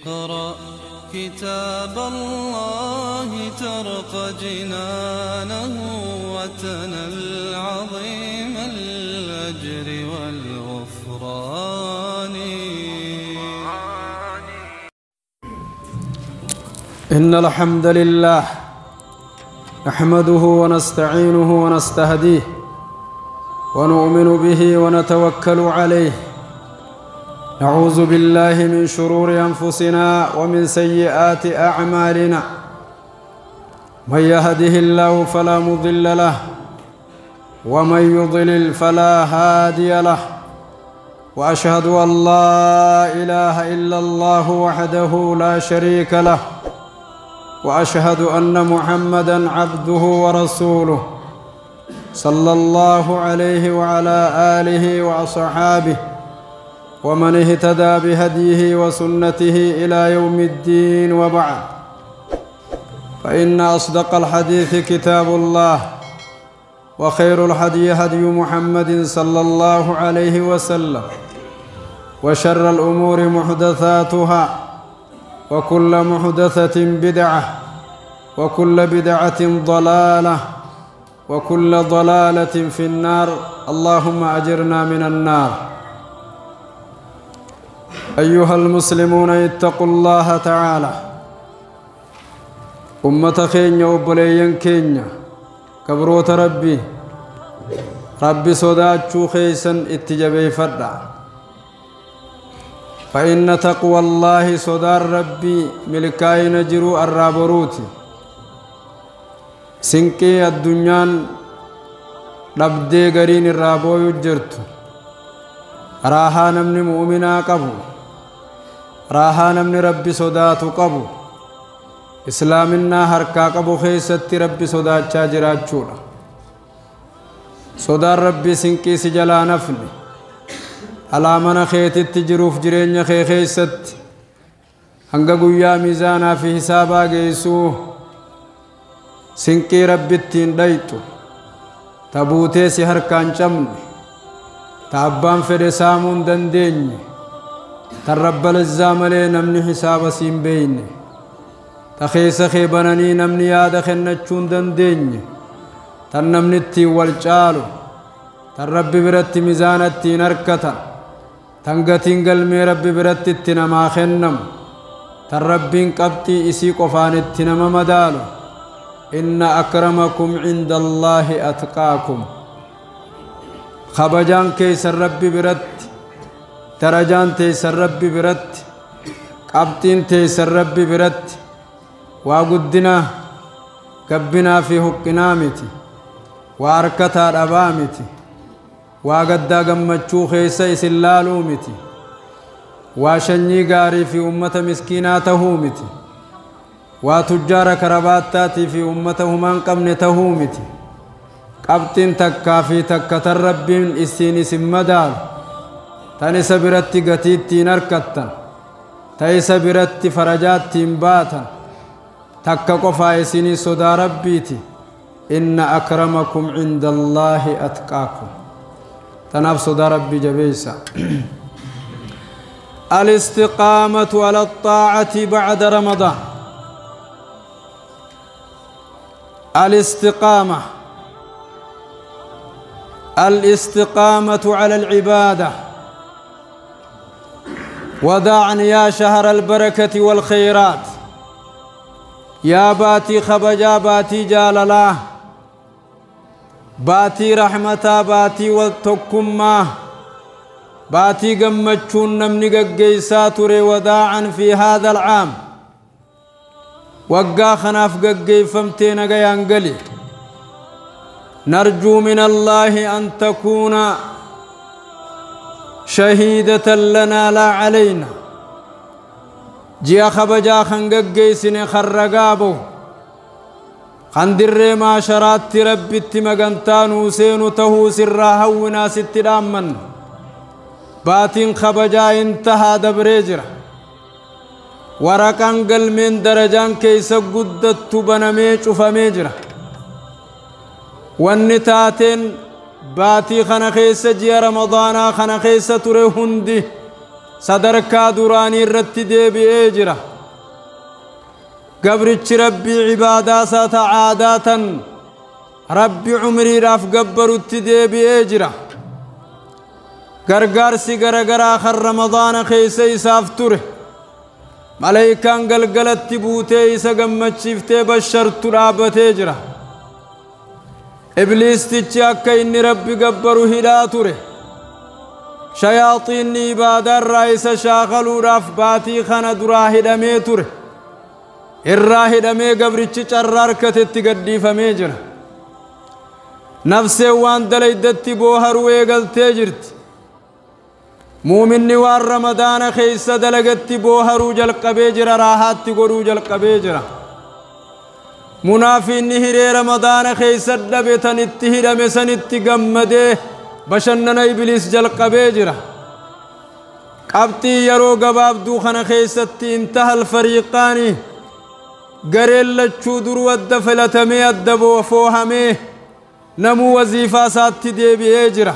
اقرأ كتاب الله ترق جنانه وتنل عظيم الأجر والغفران. إن الحمد لله نحمده ونستعينه ونستهديه ونؤمن به ونتوكل عليه. نعوذ بالله من شرور أنفسنا ومن سيئات أعمالنا. من يهده الله فلا مضل له ومن يضلل فلا هادي له. وأشهد أن لا إله إلا الله وحده لا شريك له، وأشهد أن محمدا عبده ورسوله صلى الله عليه وعلى آله وأصحابه ومن اهتدى بهديه وسنته إلى يوم الدين، وبعد. فإن أصدق الحديث كتاب الله، وخير الهدي هدي محمد صلى الله عليه وسلم، وشر الأمور محدثاتها، وكل محدثة بدعة، وكل بدعة ضلالة، وكل ضلالة في النار. اللهم أجرنا من النار. أيها المسلمون، اتقوا الله تعالى. أمة خينيا وبليين كينيا كبروت ربي ربي صداتشو خيسا اتجابي فردا. فإن تقوى الله صدار ربي ملكاين جرو الرابروتي سنكي الدنيا ربدي غرين الرابو يجرتو. راها نمني مؤمنا قبو، راها نمني ربي صداتو قبو، إسلامنا هركا قبو خيستي ربي صدات جراتشورا. صدار ربي سنكي سجلا نفني على من خيتت جروف جرين خي خيست هنگا گویا ميزانا في حسابا گيسو. سنكي ربي التين دايتو تبوتي سهر كان چمني تابان فدي سامون دنديني ترب الزاملي نمني حساب سين بيني تخيس خيبنني نمني ياد خنچون دنديني تنمني تي والچالو ترب برت ميزانتي نركتا تنگتين قلمي ربي برت تنما خنم تربين قبتي إسي قفان التنما مدالو. إن أكرمكم عند الله أتقاكم. خبجان كيس ربي برت، درجان تيس ربي برت، قبتين تيس ربي برت. وقدنا قبنا في حقنامتي وأركتا ربامتي وقد قمتشو خيس إسلالومتي وشني غاري في أمة مسكيناتهومتي وتجار كرباتاتي في أمتهما قمنتهومتي. قبتين تكا في تكة ربين إسيني سمدال تنس برتي قتيتي نركتا تيس برتي فرجاتي مباتا تكا قفا إسيني صدا ربيتي. إن أكرمكم عند الله أتقاكم. تناف صدا ربي جبيسا. الاستقامة على الطاعة بعد رمضان. الاستقامة على العبادة. وداعا يا شهر البركة والخيرات، يا باتي خبجا باتي جاللا باتي رحمتا باتي والتكما باتي قمتشون نمني قيسا تري. وداعا في هذا العام وقا خناف قي فمتين قيانقلي. نرجو من الله أن تكون شهيدة لنا لا علينا. جيا خبجا خنققي سني خرقابو خندر ما شرات ربي التمغنتانو سينو تهو سرا هونا ست دامن. باتين خبجا انتهى دبريجرة ورقان قلمين درجان كيس قدت بنمي شفميجرة. والنتاتين باتي خنا خيس جي رمضانا خنا خيس تري هندي Sadarkaa duraanii irratti deebi'ee jira. Gabrichi Rabbii cibaadaa isaa ta aadaa tan Rabbi umriidhaaf gabbarutti deebi'ee jira. Gargaarsi garagaraa kan Ramadaana keessa isaaf ture, malaayikaan galgalatti buutee isa gammachiiftee bashartu dhaabbatee jira. Ibliistichi akka inni Rabbi gabbaru hidhaa ture. Shayaaxiinni ibaadaarraa isa shaakaluudhaaf baatii kana duraa hidhamee ture. Irraa hidhamee gabrichi carraa harkatetti gadhiifamee jira. Nafseen waan dalaydatti booharuu eegaltee jirti. Muuminni waan Ramadaana keessa dalagatti booharuu jalqabee jira, raahaatti godhuu jalqabee jira. Munaafiinni hiree Ramadaana keessa dhabe tan itti hidhame sanitti gammadee bashannana Ibliis jalqabee jira. Qabxii yeroo gabaabduu kana keessatti intaha alfariiqaani, gareen lachuu duruu adda filatamee adda foohamee namuu waziifaa isaatti deebi'ee jira.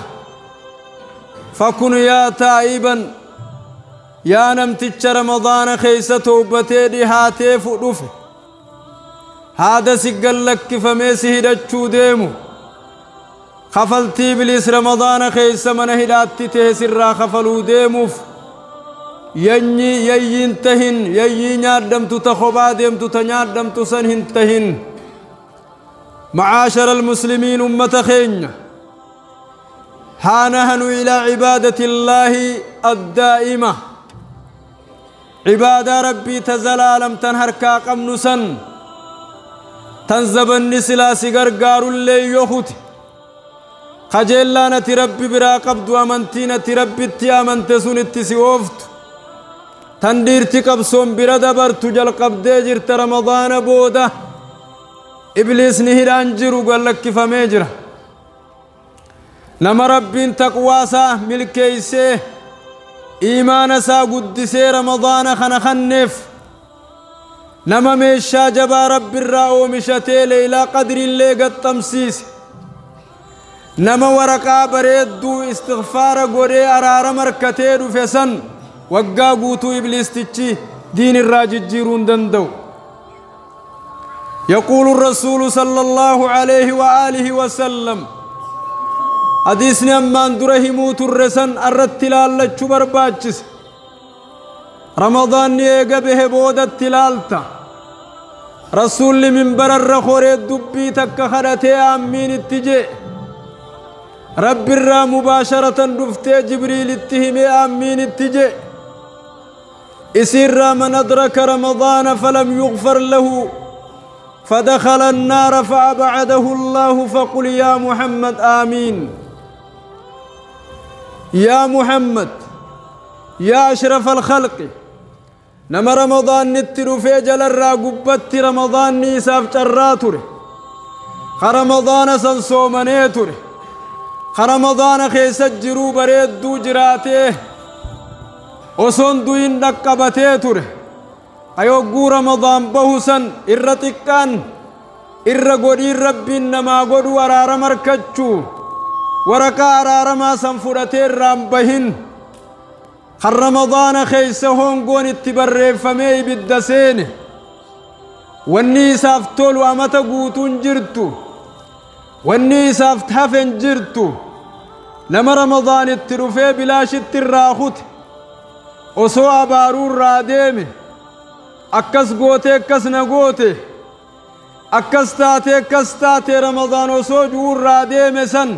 Fakun yaa taa'iban, yaa namticha Ramadaana keessa towbatee dhihaatee dhufe, haada si gallakkifamee si hidhachuu deemu, kafaltii Ibliis Ramadaana keessa mana hidhaatti ta'e sirraa kafaluu deemuuf, yanyii yayyiin tahin, yayyii nyaadhamtu ta kophaa deemtu ta nyaadhamtu san hin tahin. معاشر المسلمين، أمة خينيا، ها نحن إلى عبادة الله الدائمة، عبادة ربي تزلالم تنهر كاقم نسن تنزبن سلا سيغرغار اللي يخوت خجلانة ربي برا قبض وامنتينة ربي اتيامن تسون اتسيوفت تندير تقبصون برا دبر تجل قبضي جرت رمضان بوده. إبليس نهران جرو قال لك كيف ميجرا. نما ربين تقواسا ملكيسي إيمان سا قدسي رمضان خنا خنف نما ميشا جبا رب الراو مشتي ليلة قدر اللي قد تمسيس. نما ورقا بريدو استغفار قري أرار مركتير فسن وقا قوتو إبليس تتشي دين الراجل جيرون دندو. يقول الرسول صلى الله عليه وآله وسلم، حديثني أمان درهموت الرسن الرتلال لتشبر باجس رمضان يقبه بود التلالتا رسول من بر الرخور الدبي تكخرتي أمين التجي رب الرا مباشرة رفتي جبريل اتهمي أمين التجي إسير من أدرك رمضان فلم يغفر له فدخل النار فأبعده الله، فقل يا محمد آمين. يا محمد يا أشرف الخلق، نما رمضان نترو في جل الراقبت رمضان نيساف جراتره خرمضان سنسومنيتره خرمضان خيسجرو بريد دو جراته وصندوين دقبتيتره أيوغو رمضان بهوسن إرتكان إرغودي ربي نما غدو أرار مركچو ورقا أرار ما سنفرتي رامبهن خر رمضان خيسهون غون اتبرفمي بالدسين والنيساف تول وامتا غوتون جرتو والنيساف تحفن جرتو لما رمضان اترفي بلاش التراخوت وسو أبارور راديمي أكس غوتي أكس نغوتي أكس تاتي أكس تاتي رمضان وسو جور راديمي سن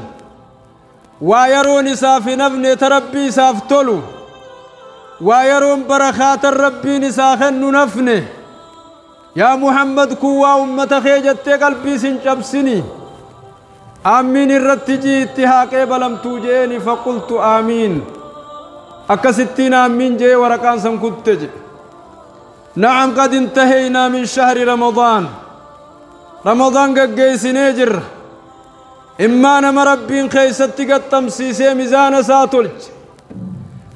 ويرون ساف نفني تربي ساف تولو ويرون برخات الربي نساخن نفني يا محمد كوا أمة خيجت قلبي سنشبسني آمين الرتجي اتهاقي بلم توجيني فقلت آمين أكستين آمين جي ورقان سنكتج. نعم قد انتهينا من شهر رمضان، رمضان قد نجر إما نما ربين خيستي قد تمسيسي ميزان ساتلج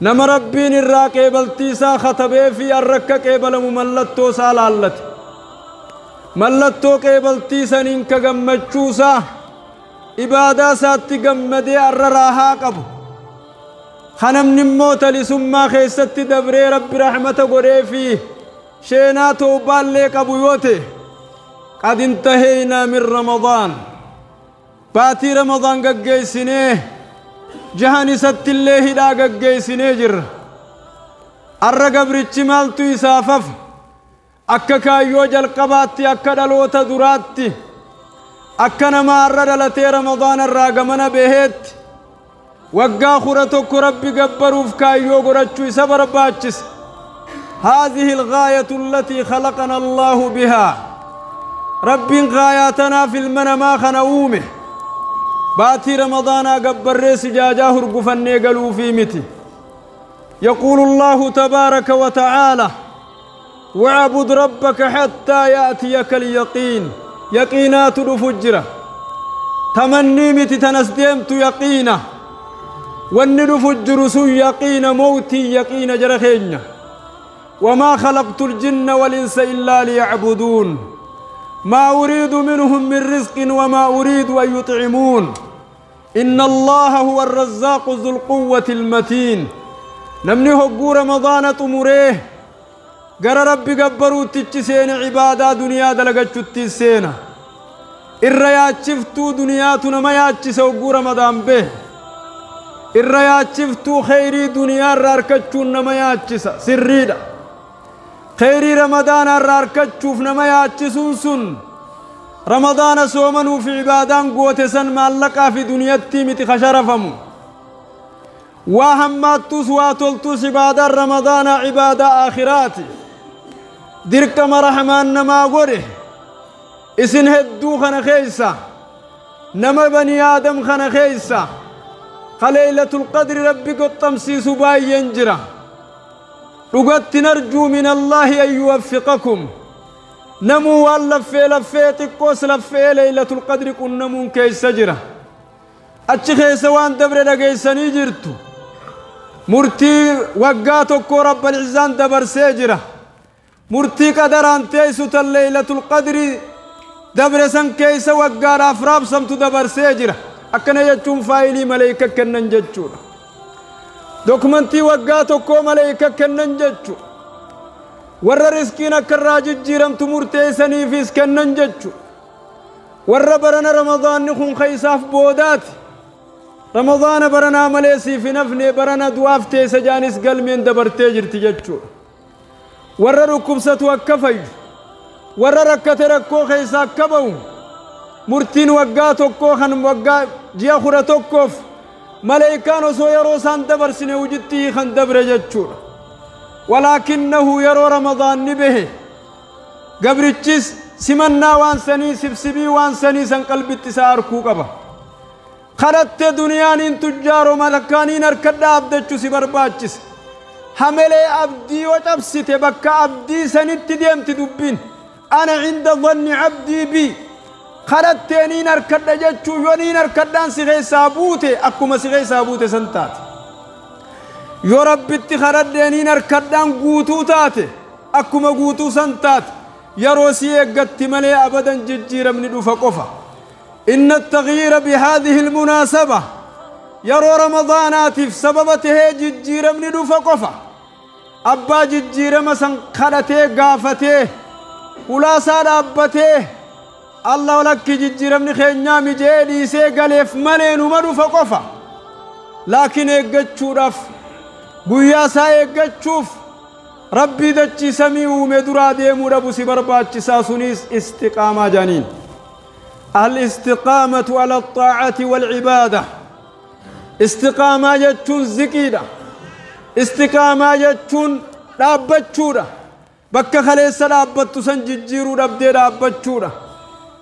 نما ربين الراقي بلتيسا خطبي في الركة قبل مملتو سالالت ملتو قبلتيسا ننك قمتشوسا إبادة ساتي قمدي الرراها قبو Kanamni immoo talisummaa keessatti dabree Rabbi rahmata godhee fi sheenaa toobaallee qabu yoo ta'e qad intaheynaa min Ramadaan. Baatii Ramadaan gaggeessinee jahan isattillee hidhaa gaggeessinee jirra. Arra gabrichi maaltu isaaf hafa? Akka kaayyoo jalqabaatti, akka dhaloota duraatti, akka nama har'a dhalatee Ramadaan irraa gamana baheetti waggaa 11 Rabbi gabbaruuf kaayyoo godhachuu isa barbaachisa. هذه الغاية التي خلقنا الله بها. رب غاياتنا في المنما خنومه. باتي رمضان قبر سجاجاه رقفني قالوا في متي. يقول الله تبارك وتعالى: واعبد ربك حتى يأتيك اليقين. يقينات الفجرة تمني متي تنسديمت يقينة والنفجر سو يقين موتي يقين جرخين. وما خلقت الجن والإنس إلا ليعبدون. ما أريد منهم من رزق وما أريد أن يطعمون. إن الله هو الرزاق ذو القوة المتين. نمني هقو رمضان تمريه قرى ربي قبرو تتشسين عبادة دنيا دلقتشو تتسين إريا شفتو دنياتنا ما ياتشسو رمضان به. إريا شفتو خيري دنيا راركتشو نما ياتشس سريدا خيري رمضان راركتشوف نما ياتشسون سن رمضان سومنو في عبادان قوتسن مالقا في دنيا تيمتي خشرفمو وهماتوس واتولتوس عبادة رمضان عبادة آخراتي دركم رحمن نما قره إسن هدو خنا خيسا نما بني آدم خنا خيسا خليلة القدر ربك التمسيس باي ينجرة لقد نرجو من الله أن يوفقكم. نمو واللفي لفي تقوس لفي ليلة القدر كن نمو كيس جرة أتشخيس وان دبر لقيسني جرتو مرتي وقاتك رب العزان دبر سيجرة مرتي قدران تيسو الليلة القدر دبر سن كيس وقار أفراب سمت دبر سيجرة أكنا يجون فايلي ملايكة كنن جتشورا دوكمنتي وقاتك ملايكة كنن جتشو ور رزقنا كراج جيرم تمرتي سنيفيس كنن جتشو ور برنا رمضان نخون خيساف بودات رمضان برنا مليسي في نفني برنا دواف تيس جانس قلمين دبرتي جرتي جتشو ور ركوب ستوكفي ور ركت ركو خيسا كبو مرتين وقاتو كوخن وقا جيا توكوف ملايكانو سو يرو سان دبر سنه وجدتي خن دبر جتشو ولكنه يرو رمضان نبه قبرتشس سمنا وان سني سبسبي وان سني سن قلب اتسار كوكبا خرطت دنيانين تجارو ملكانين اركد عبدتشو سبرباتشس حملي عبدي وتبسيت بكا عبدي سنت ديمت دبين أنا عند ظن عبدي بي خرطتنين اركد جتشو يونين اركدان سيغي سابوتي أكما سيغي سابوتي سنتات يا ربي اتخردنين اركدان قوتو تاتي أكما قوتو سنتات يا روسي قد ملي أبدا ججير من دفقفة إن التغيير بهذه المناسبة يرو رمضانات في سببته ججير من دفقفة أبا ججير مسن خدته قافته ولا ساد أبته الله لك ججير من خينيا مجيدي سيقلف ملين ومدفقفة لكن يقتشو قويا سايقتشوف ربي دچي سمي ومدرا ديمو ربو سبرباتشي ساسونيس استقامة جانين. الاستقامة على الطاعة والعبادة. استقامة جتشون زكيدة استقامة جتشون رابتشورة بكا خليس رابتو سنججيرو ربدي رابتشورة.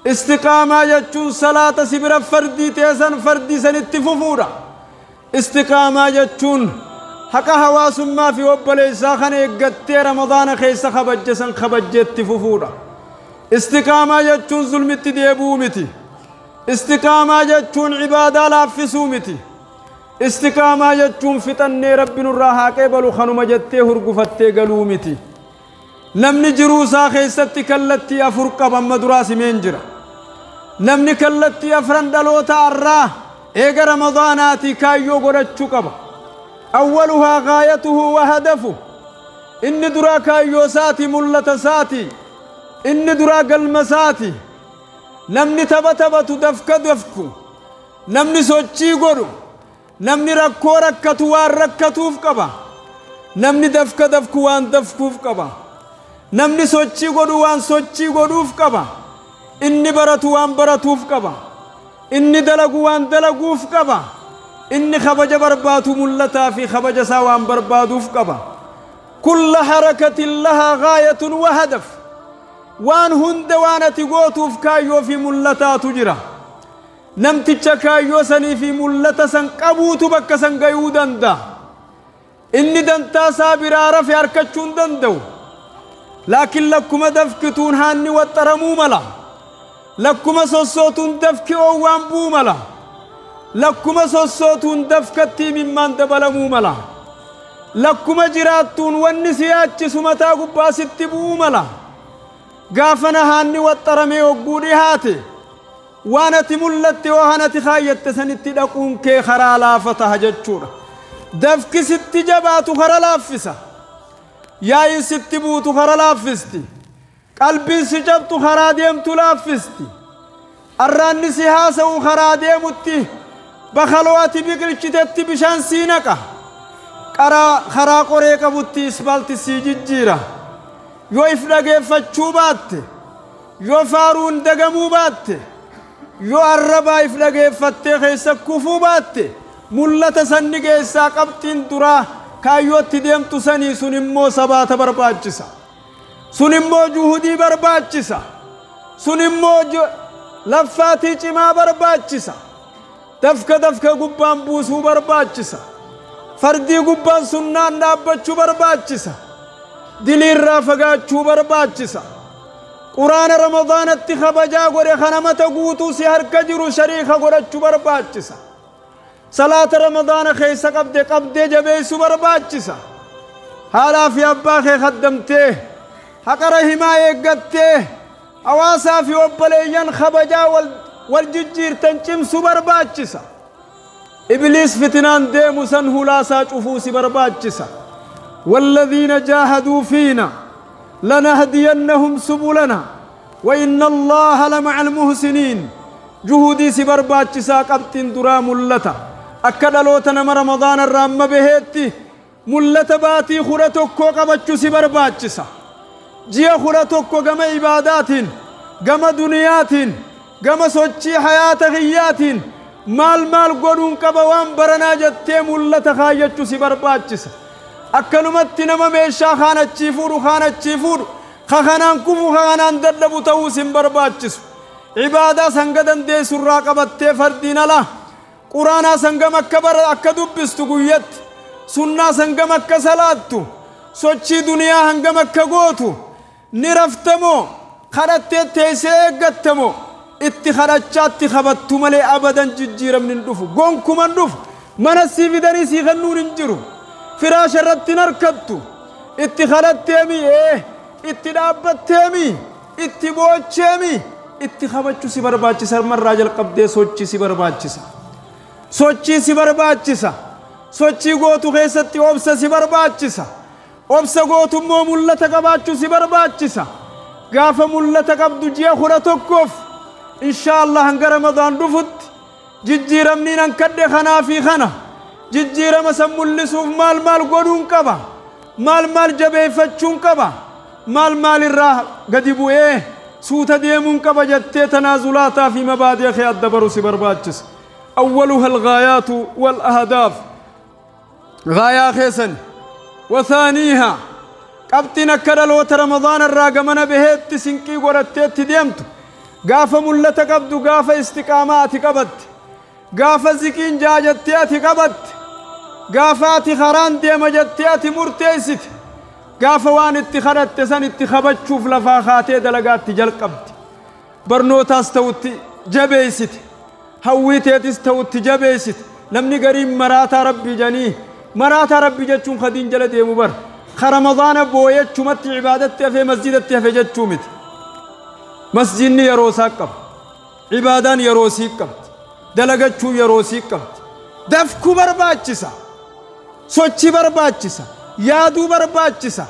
استقامة جتشون صلاة سبرا فردي تيسن فردي سنتففورة. استقامة جتشون حقا هواسما في وبليسا خن اگتي رمضان خيسا خبجسن خبجت ففورا. استقامة جتشون ظلمت ديبومتي. استقامة جتشون عبادة لافسومتي. استقامة جتشون فتن رب نراها قبل خنم جتي هرقفتي قلومتي. نمني جروسا خيستي كلتي أفرق بمدراسي منجرة. نمني كلتي أفرن دلوتا الراه إيقا رمضاناتي كايو قرأتشو قبا. أولها غايته وهدفه إن درا كايو ساتي ملة ساتي إن درا قلم ساتي نمني تبتبت دفك دفكو نمني سوچي غرو نمني ركو ركتو وان ركتوف قبا نمني دفك دفكو وان دفكوف قبا نمني سوچي غرو وان سوچي غروف قبا إني برتو وان برتوف قبا إني دلقو وان دلقوف قبا إني خبج برباتو ملتا في خبج ساوان بربادوف قبا كل حركة لها غاية وهدف وان هند وانا تقوتوف كايو في ملتا تجرى نمتش كايو سني في ملتا سنقبوتو بك سنقيو دندا إني دنتا سابرا رفي أركتشون دندو لكن لكم دفكتون هاني وطرمو ملا لكم سوسوتون دفك أوان بو ملا لكم سوسوتون دفكتي ممن دبلمو ملا لكم جراتون والنسيات سمتا قباست بو ملا قافنا هاني وطرمي وقودي هاتي وانا تملت وهنا تخايت سنتي لقون كي خرا لافتها جتشورا دفك ست جبات خرا لافسة ياي ست بوت خرا لافستي قلبي سجبت خرا ديمت لافستي الران سهاسة خرا ديمتي بخلواتي بقلشتت بشان سينكا قرا خرا قريك بوتي اسبالتي سيججيرا يو افلقه فتشوبات يو فارون دقموبات يو الربا افلقه فتخ سكفوبات ملة سنقه ساقبتين درا كايوت ديمتو سني سنمو سبات برباجسا سنمو جهودي برباجسا سنمو لفاتي چما برباجسا دفك دفك قبان بوسو برباجسا فردي قبان سنان نابچو برباجسا دليل رافقاتشو برباجسا قرآن رمضان اتخبجا قري خنمت قوتو سهر كجرو شريخ قرچو برباجسا صلاة رمضان خيس قبد قبد جبيسو برباجسا حالا في أباخي خدمته حق رحمة يقته أواسا في أبليين خبجا والججير تنشمسو برباجسا إبليس فتنان ديمو سنهلاسا شفوسي برباجسا والذين جاهدوا فينا لنهدينهم سبلنا وإن الله لمع المحسنين جهودي سبرباجسا قبتين درا ملتا أكدلوتنا رمضان الرام بهتي ملتا باتي خرتوكو قبتشو سبرباجسا جيا خرتوكو قم عبادات قم دنيات قم سوچي حياة غيات مال مال قرون قبوان برنا جتي ملتا خايتشو سبرباجسا أكلمت نما ميشا خانة تشيفور خانة تشيفور خخنان كفو خخنان دلبو توسين برباچس عبادة سنگدن دي سراقبت فردين لا قرآن سنگم أكبر أكدبستو قويت سنة سنگم أكسلاتو سوچي دنيا هنگم أكغوتو نرفتمو خرطت تيسي اگتمو اتخرچات خبتو ملي أبدا ججيرم نندفو قونكو مندفو منسي فدني سيغنون انجرو فراش الرت نركبتو اتخلتيمي ايه اتدابتيمي اتبوچيمي اتخبچو سي برباچسا مراجل قبدي سوچي سي برباچسا سوچي سي برباچسا سوچي غوتو خيستي اوبسا سي برباچسا اوبسا غوتو مو ملته قباچو سي برباچسا غافه ملته قبدو جيا خرتوكوف ان شاء الله هنگ رمضان دفت ججيرمني ننكد خنا في خنا ججيرما سمولسوف مال مال قدون قبا مال مال جبيفتشون قبا مال مال الراه قدبو ايه سوتا ديمون قبا جتي تنازلاتا في مبادئ خي الدبرو سبرباچس أولها الغايات والأهداف غاية خيسن وثانيها قبتنا كدلوت رمضان الراقمنا بهت سنكي ورتيت ديمتو قافة ملة قبدو قافة استقامات قبت قافة زكين جاجتيات قبت قافاتي خران ديما جتياتي مرتيست قافة وان اتخرت سن اتخبت شوف لفاخاتي دلقات جلقبت برنوتا استوت جبيست هويتي استوت جبيست نمني قريب مراتا ربي جنيه مراتا ربي جتشون خدين جلدي مبر خرمضان بويت شمت عبادتي في مسجدتي في جتشومت مسجدني يروسا قب عبادان يروسي قبت دلقتشو يروسي قبت دفكو برباچسا Sochii barbaachisa. Yaaduu barbaachisa.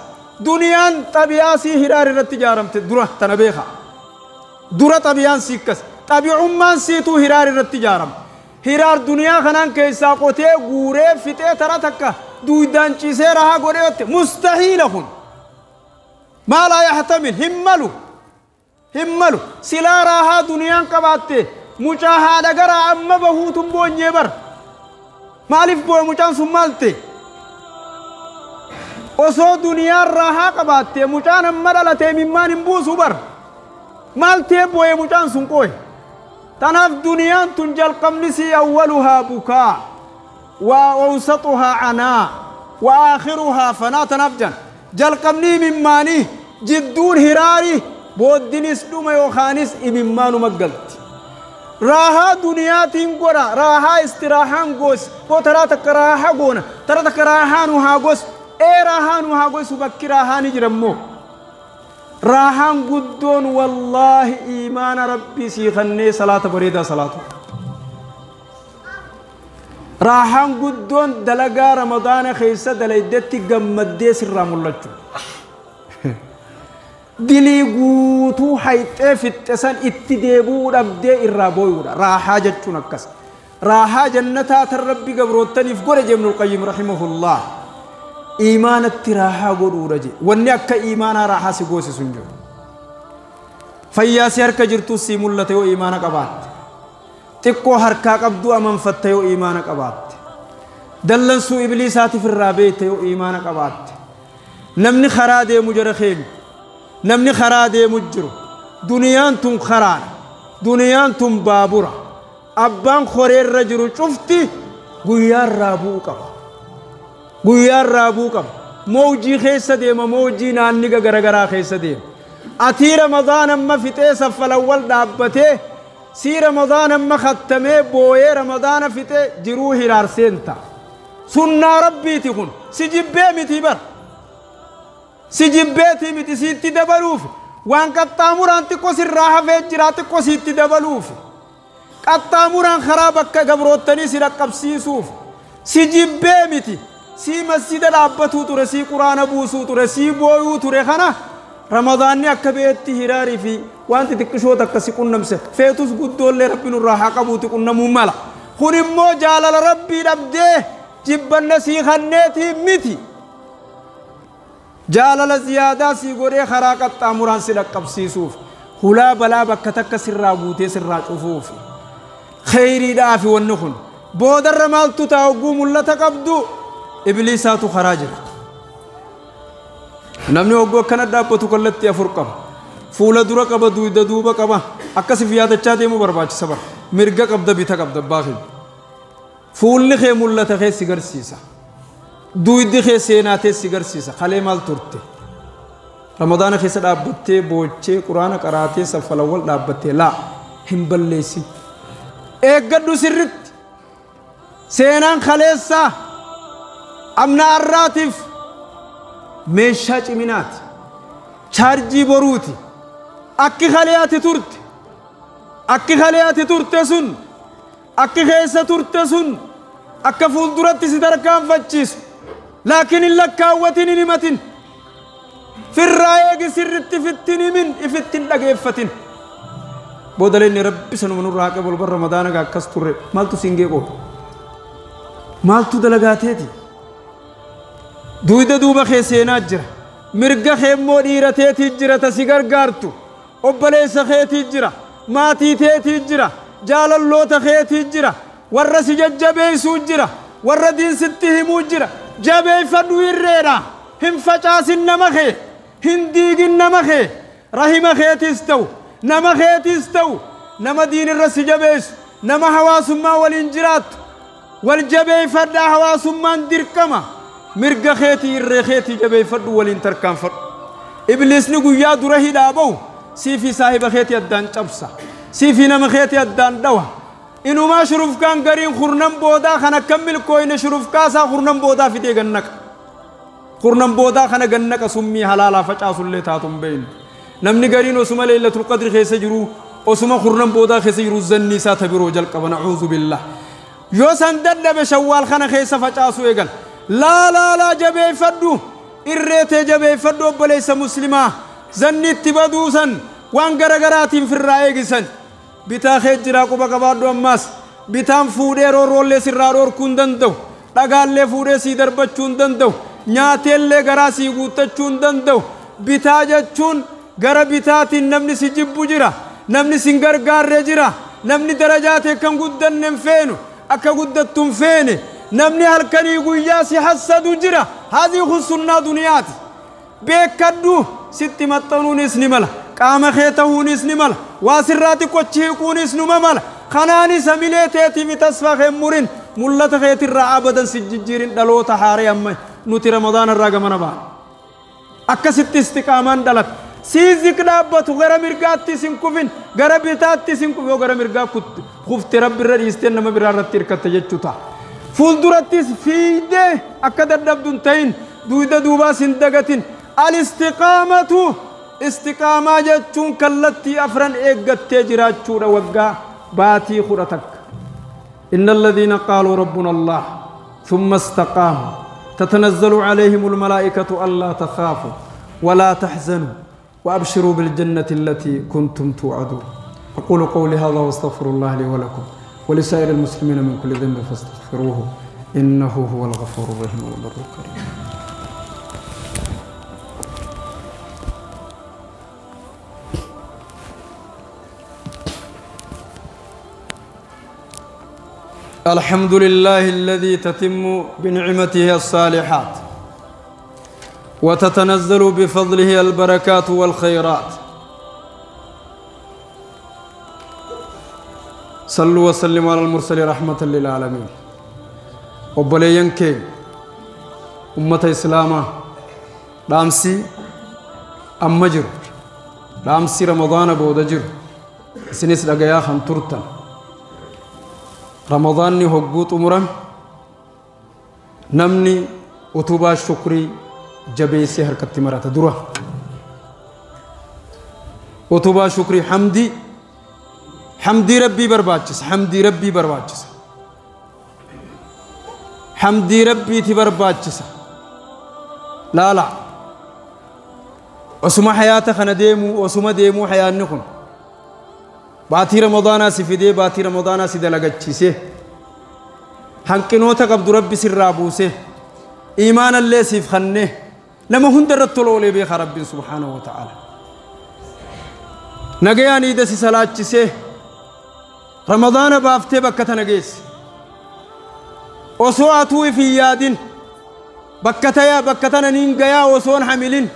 Duniyaan xabiyaa sii hiraar irratti ijaaramte dura tana beeka. Dura xabiyaan sii akkas. Xabi'ummaan siituu hiraar irratti ijaarama. Hiraar duniyaa kanaan keessaa qotee guuree fixee tara takka duudaan ciisee rahaa godhee yotte mustahiila kun. Maa laa yaxtamil hin malu. Hin malu. Silaa raahaa duniyaan qabaatte mucaa haadha garaa amma bahuutun boonyee bara. Maaliif boo'e mucaan sun maal ta'e? Osoo duniyaan raahaa qabaatte mucaan amma dhalatee mimmaan hin buusu bara. Maal ta'e boo'e mucaan sun qooye? Tanaaf duniyaan tun jalqabni sii awwaluhaa bukaa wa awsatuhaa anaa wa aakhiruhaa fanaa. Tanaaf jan jalqabni imimmaanii jidduun hiraarii booddinis dhuma yookaanis imimmaanuma galti. Raahaa duniyaatiin godha raahaa istiraahaan goos koo taraa takka raahaa goona tara takka raahaa nu haa gos ee raahaa nu haa gosu bakki raahaa ni jira immoo. Raahaan guddoon wallaahi iimaana rabbii sii kannee salaata bareedaa salaatu. Raahaan guddoon dalagaa ramadaana keessa dalaydetti gammaddee sirraa mul'achuu. Dilii guutuu hayxee fixxe san itti deebi'uu dhabdee irraa booyuudha. Raahaa jechuun akkas. Raahaa jannataa tan rabbi gabroottaniif godhe jee Ibnul Qayyim rahimahullah. Iimaanatti raahaa godhuudha jee. Wanni akka iimaanaa raahaa si goosisu hin jiru. Fayyaa si harka jirtus sii mul'ata yoo iimaana qabaatte. Xiqqoo harkaa qabduu amanfatta yoo iimaana qabaatte. Dallansuu ibliisaatiif irraa beekte yoo iimaana qabaatte. Namni karaa deemu jara keenya. Namni karaa deemu jiru. Duniyaan tun karaadha. Duniyaan tun baabura. Abbaan koreerra jiru cufti guyyaarraa bu'uu qaba. Guyyaarraa bu'uu qaba. Mawjii keessa deema mawjii naanniga garagaraa keessa deema. Atii Ramadaan amma fixee saffalawwal dhaabbatee sii Ramadaan amma kattamee booyee Ramadaana fixee jiruu hiraarseenta. Sunnaa rabbiiti kun si jibbee miti bara. Si jibbeetii miti siitti dabaluuf waan qaxxaamuraan xiqqoo sirraa hafee jira xiqqoo siitti dabaluuf. Qaxxaamuraan karaa bakka gabroottanii si dhaqqabsiisuuf si jibbee miti. Sii masjida dhaabbatuu ture sii quraana buusuu ture sii booyuu ture kana Ramadaanni akka beetti hiraarii fi waan xixiqqishoo takka si qunnamse feetus guddoollee rabbi nurraa haa qabuuti qunnamuu mala. Kun immoo jaalala rabbii dhabdee jibbanna sii kanneetii miti. Jaalala ziyaadaa sii godhee karaa qaxxaamuraan si dhaqqabsiisuuf hulaa balaa bakka takka sirraa guutee sirraa cufuuf kheyriidhaafi wanni kun boodarra maaltu ta'a hogguu mul'ata qabdu ibliisaatu karaa jira. Namni hogguu akkana dhaabbatu kallattii afur qaba. Fuula dura qaba dugda duuba qaba akkasiif yaadachaa deemuu barbaachisa bara. Mirga qabda bita qabda abbaa keenya. Fuulli kee mul'ata kee si garsiisa. Dugdi kee seenaa tee si garsiisa. Kalee maal turte? Ramadaana keessa dhaabbattee boochee quraana qaraatee saffalawwal dhaabbattee laa hin balleessin. Eeggadhu sirritti. Seenaan kaleessaa amna arraatiif meeshaa ciminaati. Chaarjii boruuti. Akki kalee ati turte. Akki kalee ati turte sun. Akki keessa turte sun. Akka fuulduratti si tarkaanfachiisu. Laakiin hin lakkaawwatin hin himatin. Firraa eegi sirritti ifittin himin ifittin dhageeffatin. Boodaleen rabbi sanuma nurraa haa qabu bara Ramadaana akkas turre maaltu siin geeqoo? Maaltu dalagaateeti? Dugda duuba kee seenaa jira. Mirga kee immoo dhiira teetii jira ta si gargaartu. Obboleessa keetii jira. Maatii teetii jira. Jaalalloota keetii jira. Warra si jajjabeessuu jira. Warra diinsitti himuu jira. Jabeeffadhu irreedha. Hin facaasin nama kee. Hin diigin nama kee. Rahima keetis ta'u. Nama keetis ta'u. Nama diinirra si jabeessu. Nama hawaasummaa waliin jiraattu. Wal jabeeffadhaa hawaasummaan dirqama. Mirga keetii irree keetii jabeeffadhu waliin tarkaanfadhu. Ibliisni guyyaa dura hidhaa bahu sii fi saahiba keetii addaan cabsa. Sii fi nama keetii addaan dhawa. Inumaa shurufkaan gariin kurnan boodaa kan akka milkooyne shurufkaasaa kurnan boodaa fidee gannaqa. Kurnan boodaa kana gannaqa summii halaalaa facaasullee taatu hin beeknu. Namni gariin osuma leellatul qadri keessa jiru osuma kurnan boodaa keessa jiru zanni isaa ta biroo jalqaba na'uuzu billah. Yoo san dadhabe shawwaal kana keessa facaasuu eegal. Laa laa laa jabeeffadhu, irreetee jabeeffadhu obboleessa muslimaa. Zanni itti baduusan waan garagaraatiin firraa eegisan. Bitaa kee jiraa quba qabaadhu ammaas. Bitaan fuudhee roorroollee sirraa dhorkuu hin danda'u. Dhagaallee fuudhee sii darbachuu hin danda'u. Nyaateellee garaa sii guuttachuu hin danda'u. Bitaa jechuun gara bitaatiin namni si jibbu jira. Namni si hin gargaarre jira. Namni darajaa ta'e kan guddanne hin feenu. Akka guddattu hin feene. Namni halkanii guyyaa si hassadu jira. Haadhi kun sunnaa duniyaati. Beekadhu sitti maxxanuunis ni mala. Qaama kee ta'uunis ni mala. Waa sirraa xiqqochi hiikuunis numa mala. Kanaanis hamilee teetiif tasfaa kee murin mul'ata keetirraa abadan si jijjiirin dhaloota haaree amma nuti ramadaana irraa gamana baana. Akkasitti istiqaamaan dhalata. Siizik dhaabbatu gara mirgaatti sin kufin gara bitaatti sin kufin yoo gara mirgaa kufte rabbi irra dhiistee nama biraa irratti hirkatte jechuu ta'a. Fuuldurattis fiigdee akka dadhabdu hin ta'in dugda duubaas hin dagatin. Al-istiqaamatu istiqaamaa jechuun kallattii afran eeggattee jiraachuudha waggaa baatii 11. إن الذين قالوا ربنا الله ثم استقاموا تتنزل عليهم الملائكة ألا تخافوا ولا تحزنوا وأبشروا بالجنة التي كنتم توعدون. أقول قولي هذا واستغفر الله لي ولكم ولسائر المسلمين من كل ذنب فاستغفروه إنه هو الغفور الرحيم والبر الكريم. الحمد لله الذي تتم بنعمته الصالحات وتتنزل بفضله البركات والخيرات. صلوا وسلموا على المرسل رحمة للعالمين. وبلينك أمة إسلامة رامسي أمجر رامسي رمضان بودجر سنس لقيا خنترتا رمضان هجوت أمرا نمني أتوبا شكري جبيسي حركة مرات درة أتوبا شكري حمدي حمدي ربي برباچس حمدي ربي برباچس حمدي ربي تبرباچس لا لا وسما حياته خنا ديمو وسما ديمو حياة نكون باتي رمضان سفيدي باتي رمضان سيدلغچيسه hanqinoota qabdu rabbi sirraa buuse iimaanallee siif kenne nama hunda irratti toloolee beeka rabbiin subhaanahu wa ta'ala nagayaan iida si salaachisee ramadaana baaftee bakka tana geesse osoo atuu if hin yaadin bakka tayaa bakka tana niin gayaa osoon hamilin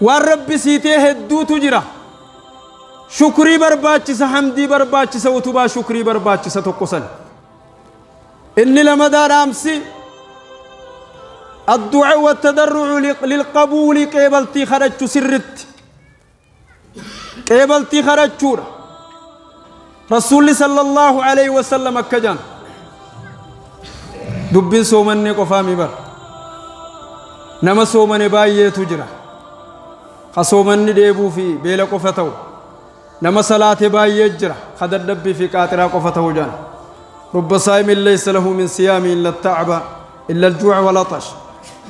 waan rabbi siitee hedduutu jira. Shukrii barbaachisa, hamdii barbaachisa, utubaa shukrii barbaachisa tokko san. Inni lamadaa dhaamsi addu'a wattadarrucu lilqabuuli qeebaltii kadhachu sirritti. Qeebaltii kadhachuudha. Rasuulli sallallahu alayhi wasallam akka jedhan dubbiin soomannee qofaa mi bara. Nama soomane baay'eetu jira. Ka soomanni dheebuu fi beela qofa ta'u. Nama salaate baay'ee jira kadadhabbii fi qaaxiraa qofa ta'uu jaan. رب صائم ليس له من صيام إلا التعب إلا الجوع والعطش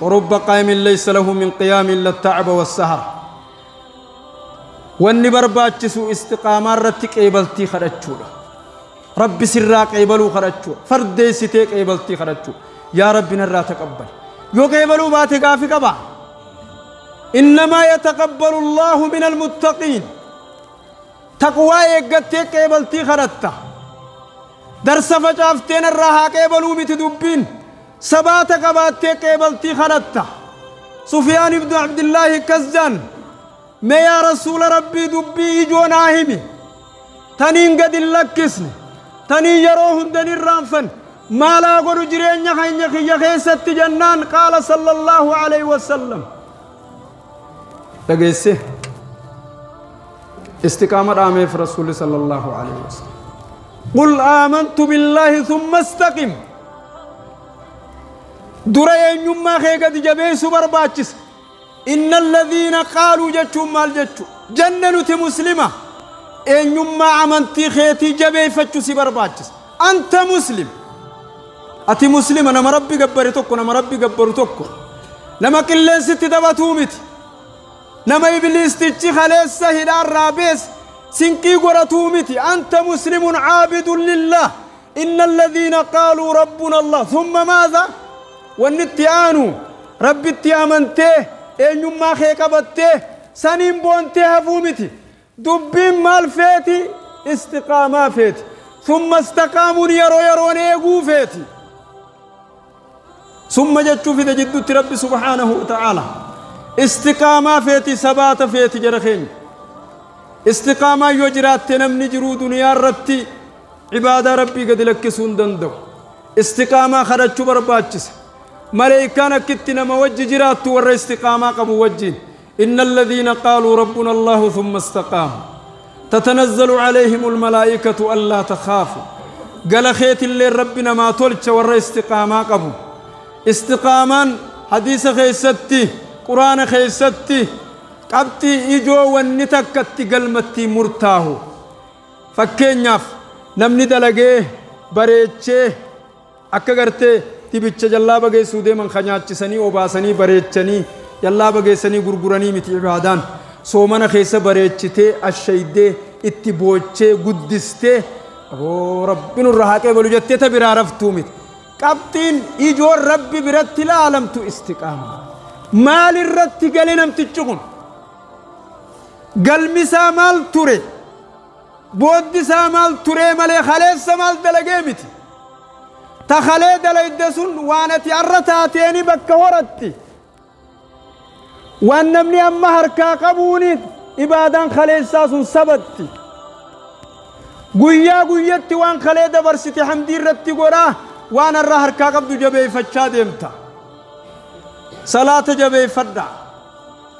ورب قائم ليس له من قيام إلا التعب والسهر. واني برباچسو استقامة رتي قيبلتي خرچودا ربي سرا قيبلو خرچو فرديستي قيبلتي خرچو يا ربي نرا تقبل يو قيبلو باتي غافي قبا. إنما يتقبل الله من المتقين. تقوى eeggattee qeebaltii kadhatta. Darsa facaafteen irraa haa qeebaluu miti dubbiin. Sabaata qabaattee qeebaltii kadhatta. Sufyaan ibnu Abdillaahi Kazzaan mee yaa rasuula rabbii dubbii ijoo naa himi. Taniin gad hin lakkisne. Taniin yeroo hunda hin irraanfanne. Maalaa godhu jireenya keenya kiyya keessatti jennaan qaala sallallahu alayhi wasallam. Dhageesse. استقامة رامي في رسول صلى الله عليه وسلم. قل آمنت بالله ثم استقم. دري يما خيغد جبيس برباچس إن الذين قالوا جتشو مال جتشو جنة مسلمة إن يما عمنتي خيتي جبي فتشو سي برباچس أنت مسلم. Ati muslima nama rabbi gabbare tokko, nama rabbi gabbaru tokko, nama qilleensitti taphatuu miti, nama ibliistichi kaleessa hidhaarraa bees sinqii godhatuu miti. Anta muslimun caabidun lillah. Inna alladhiina qaaluu rabbuna Allah thumma maadha, wanni itti aanu rabbitti amantee eenyummaa kee qabattee saniin boontee hafuu miti. Dubbiin maal feeti? Istiqaamaa feeti. Thumma istaqaamuun yeroo yeroon eeguu feeti. Summa jechuu fide jidduutti rabbi subhaanahu wa ta'aala. Istiqaamaa feeti, sabaata feeti jara keenya. Istiqaamaa yoo jiraatte namni jiruu duniyaa irratti cibaadaa rabbii gadi lakkisuu hin danda'u. Istiqaamaa kadhachuu barbaachisa. Maleeykaan akkitti nama wajji jiraattu warra istiqaamaa qabu wajjiin. إن الذين قالوا ربنا الله ثم استقاموا تتنزل عليهم الملائكة ألا تخافوا. قال خيت اللي ربنا ما تولش ورا استقامة قبو. استقاما حديث خيستي، قرآن خيستي، قبتي إجو ونتكتي قلمتي مرتاهو. فكين نمني دلقيه بريتشه أكا tibicha jallaaba geessuu deeman ka nyaachisanii obaasanii bareechanii jallaaba geessanii gurguranii miti ibaadaan. Soomana keessa bareechitee ashaydee itti boochee guddistee aboo rabbi nurra haa qeebalu jettee ta biraa raftuu miti. Qabxiin ijoon rabbi biratti ilaalamtu istiqaama. Maal irratti gale namtichi kun? Galmisaa maal ture? Booddisaa maal turee malee kaleessa maal dalagee miti. Ta kalee dalayde sun waan ati arra taateeni bakka horatti. Waan namni amma harkaa qabuuni ibaadaan kaleessaa sun sabatti. Guyyaa guyyatti waan kalee dabarsite hamdii irratti godhaa waan arra harkaa qabdu jabeeffachaa deemta. Salaata jabeeffadha.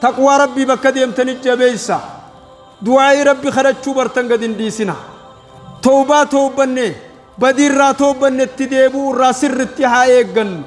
Taqwaa rabbii bakka deemtanit jabeeysa. Du'aa'ii rabbi kadhachuu bartan gad hin dhiisina. Tawbaa tawbanne badiirraa tawbannetti deebi'uu irraa sirritti haa eeggannu.